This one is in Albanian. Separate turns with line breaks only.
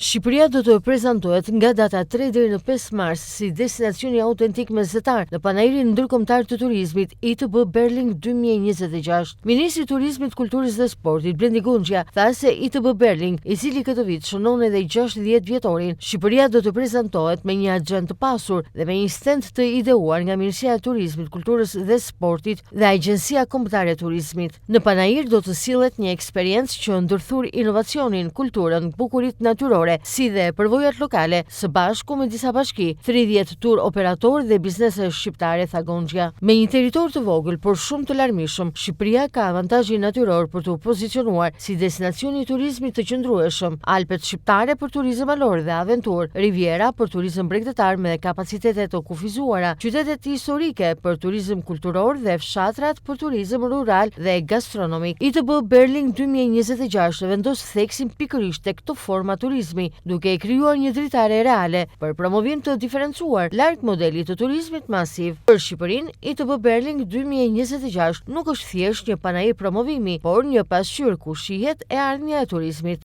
Shqipëria do të prezantohet nga data 3 deri në 5 mars si destinacioni autentik mesdhetar në Panairin Ndërkombëtar të Turizmit ITB Berlin 2026. Ministri i Turizmit, Kulturës dhe Sportit, Blendi Gonxhja, tha se ITB Berlin, i cili këtë vit shënon edhe 60 vjetorin, Shqipëria do të prezantohet me një agjendë të pasur dhe me një stend të ideuar nga Ministria e Turizmit, Kulturës dhe Sportit dhe Agjencia Kombëtare e Turizmit. Në Panair do të sillet një eksperiencë që ndërthur inovacionin, kulturën, bukuritë natyrore, si dhe përvojat lokale, së bashku me disa bashki, 30 tur operatorë dhe biznese shqiptare, tha Gonxhja. Me një territor të vogël, por shumë të larmishëm, Shqipëria ka avantazhin natyror për t'u pozicionuar si destinacion i turizmit të qëndrueshëm, Alpet shqiptare për turizëm malor dhe aventurë, Riviera për turizëm bregdetar me kapacitete të kufizuara, qytetet historike për turizëm kulturor dhe fshatrat për turizëm rural dhe gastronomik. ITB Berlin 2026 vendos theksin pikërisht tek këto forma turizmi, duke e krijuar një dritare reale për promovim të diferencuar larg modelit të turizmit masiv. Për Shqipërinë, ITB Berlin 2026 nuk është thjesht një panair promovimi, por një pasqyrë ku shihet e ardhmja e turizmit.